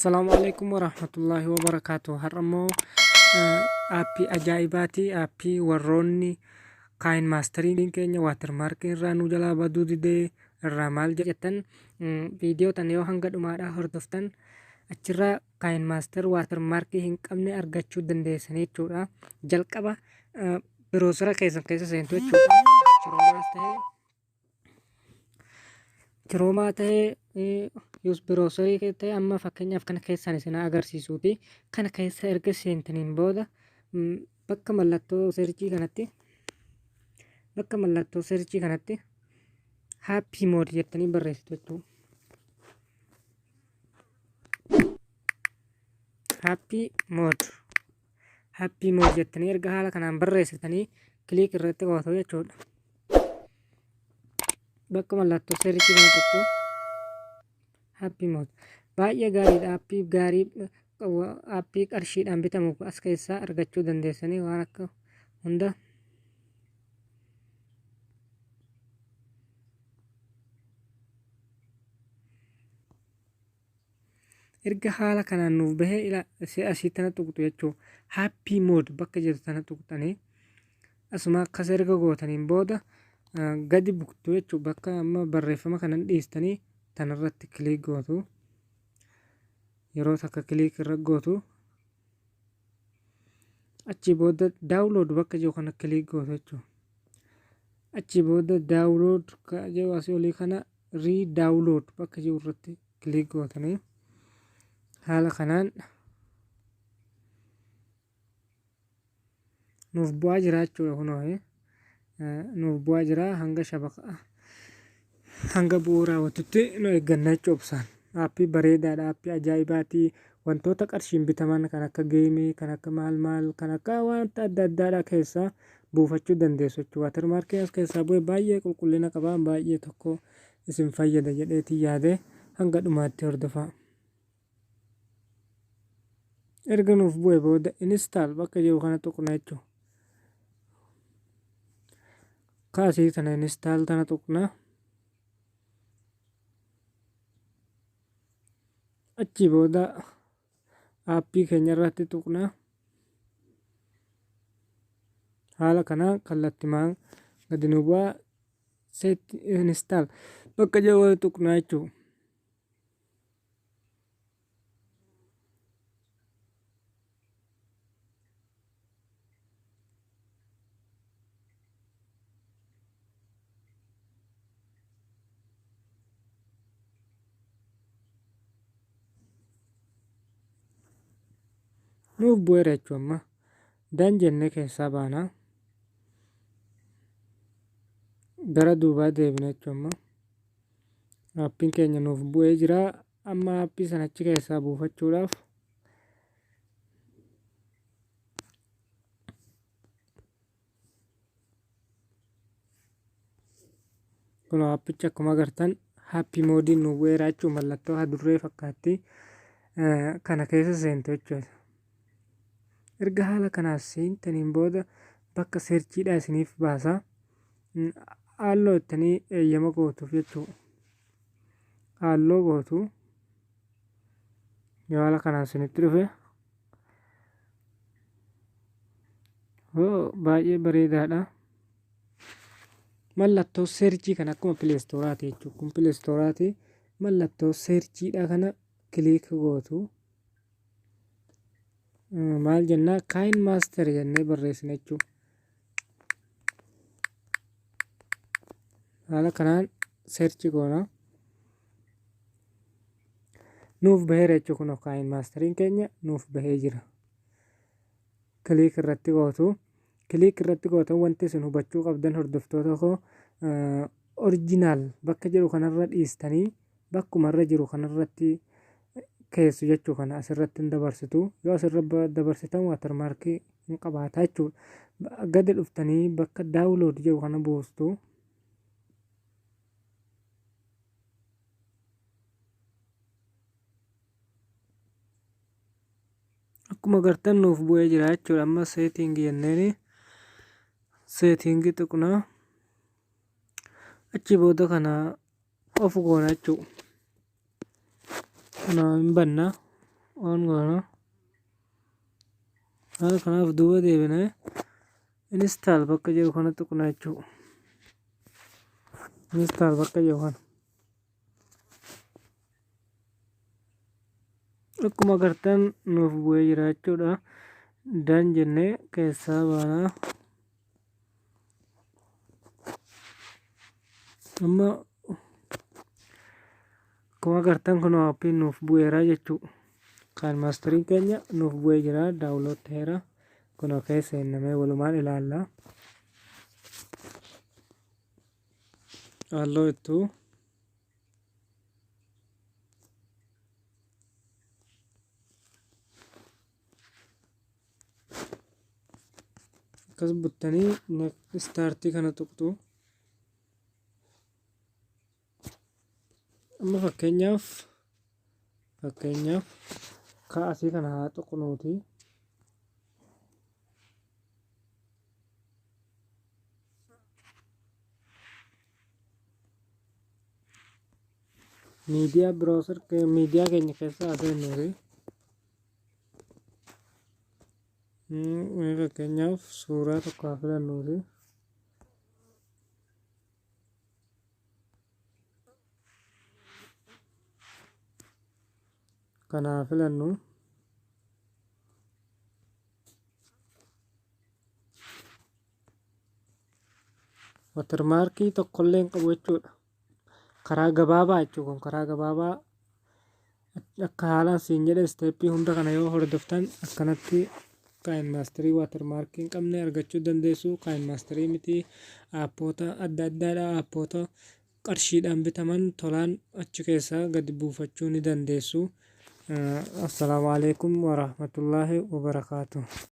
Assalaamu alaikum warahmatullaahi wabarakaatu. Har'a immoo aappii ajaa'ibaati. Aappii warroonni kaayin maastariin keenya waatermaarkii irraa nu jalaa baduu didee irraa maal jettan viidiyoo tana yoo hanga dhumaadhaa hordoftan achirraa kaayin maaster waatermaarkii hin qabne argachuu dandeessanii jechuudha. Jalqaba biroosara keessan keessa seentu jechuudha. Chiroomaas ta'ee Kiroomaa ta'ee yuus biroosarii ta'e amma fakkeenyaaf kana keessaan isin agarsiisuuti. Kana keessa erga seentaniin booda bakka mallattoo seerchii kanatti bakka mallattoo seerchii kanatti haappii mood jettanii barreessitu jechuudha. Haappii mood haappii mood jettanii erga haala kanaan barreessitanii kiliik irratti gootu jechuudha. Bakka mallattoo seerichi kana tokko haappii mood baay'ee gaariidha. Aappii gaarii aappii qarshiidhaan bitamu as keessaa argachuu dandeessanii waan akka hunda. Erga haala kanaan nuuf bahee ila asii tana tuqxu jechuu happy mode bakka jedhu tana tuqxanii asuma akkas erga gootaniin booda gadi buktu jechuu bakka amma barreeffama kanan dhiistanii tanarratti kiliik gootu yeroo takka kiliik irra gootu achii booda daawulood bakka jiru kana kiliik gootu jechuu achii booda daawulood jedhu asii olii kana rii daawulood bakka jiru irratti kiliik gootanii haala kanaan nuuf bu'aa jira jechuudha kunoo nuuf bu'aa jira hanga shabaqa hanga bu'uu raawwatutti nu eegganna jechuu obsaan. Aappii bareedaadha, aappii ajaa'ibaati. Wantoota qarshiin bitaman kan akka geemii, kan akka maal maal, kan akka wanta adda addaadha keessaa buufachuu dandeessu jechuudha. Waatermaarkiin as keessaa bu'e baay'ee qulqullina qaba, baay'ee tokko isin fayyada jedheetiin yaade hanga dhumaatti hordofaa. Erga nuuf bu'e booda install bakka jiru kana tuqna jechuudha. Kaasii tana install tana tuqna. Achii booda aappii keenya irratti tuqna. Haala kanaan kallattimaan gadi nu bu'a. Set install bakka jiru tuqna jechuudha. Nuuf bu'eera jechuun amma dan jennee keessaa baana. Gara duubaa deebina jechuun amma. Aappiin keenya nuuf bu'ee jira. Amma aappii sana achi keessaa buufachuudhaaf kun aappichi akkuma agartan haappii moodiin nuuf bu'eera jechuun mallattoo hadurree fakkaatti kana keessa seentu jechuudha. Erga haala kanaas seentaniin booda bakka seerchiidhaa isiniif baasa. Halloo jettanii eeyyama gootuuf jechuudha. Halloo gootu yoo haala kanaan isinitti dhufe hoo baay'ee bareedaadha. Mallattoo seerchii kana akkuma pileestooraati jechuudha. Kun pileestooraati. Mallattoo seerchiidha kana kiliik gootu. Maal jennaa kaayin maaster jennee barreessina jechuudha. Haala kanaan seerchi goona. Nuuf baheera jechuudha kunoo kaayin maasteriin keenya nuuf bahee jira. Kiliik irratti gootu. Kiliik irratti gootan wanti isin hubachuu qabdan hordoftoota koo orjinaal bakka jedhu kanarra dhiistanii bakkuma irra jiru kanarratti keessu jechuu kana asirratti hin dabarsitu. Yoo asirra dabarsitan waatarmaarkii hin qabaata jechuudha. Gadi dhuftanii bakka daawulood jedhu kana buustu. Akkuma agartan nuuf bu'ee jira jechuudha. Amma seetiingii jenneeni seetiingii tuqna. Achi booda kana off goona jechuudha. Kana hin banna. On goona. Haala kanaaf duuba deebinee install bakka jedhu kana tuqna jechuudha. Install bakka jedhu kana. Akkuma agartan nuuf bu'ee jira jechuudha. Dan jennee keessaa baana. Amma akkuma agartan kun aappiin nuuf bu'eera jechuudha. Kan maastariin keenya nuuf bu'ee jira daawunlood ta'eera. Kunoo keessa seennamee walumaan ilaalla. Halluu ittuu. Akkas buttanii istaartii kana tuqxu. Amma fakkeenyaaf ka asii kana haa tuqnuuti. Miidiyaa browser miidiyaa keenya keessa haa seennuuti. Mee fakkeenyaaf suuraa tokko haa filannuuti. Kana haa filannu. Watermaarkii tokkollee hin qabu jechuudha. Karaa gabaabaa jechuudha kun karaa gabaabaa akka haalaan siin jedhe isteeppii hunda kana yoo hordoftan akkanatti KineMasterii watermaarkii hin qabne argachuu dandeessu. KineMasterii miti aappoota adda addaadha. Aappoota qarshiidhaan bitaman tolaan achi keessaa gadi buufachuu ni dandeessu. Assalaamu alaikum warahmatullaahi wabarakaatuh.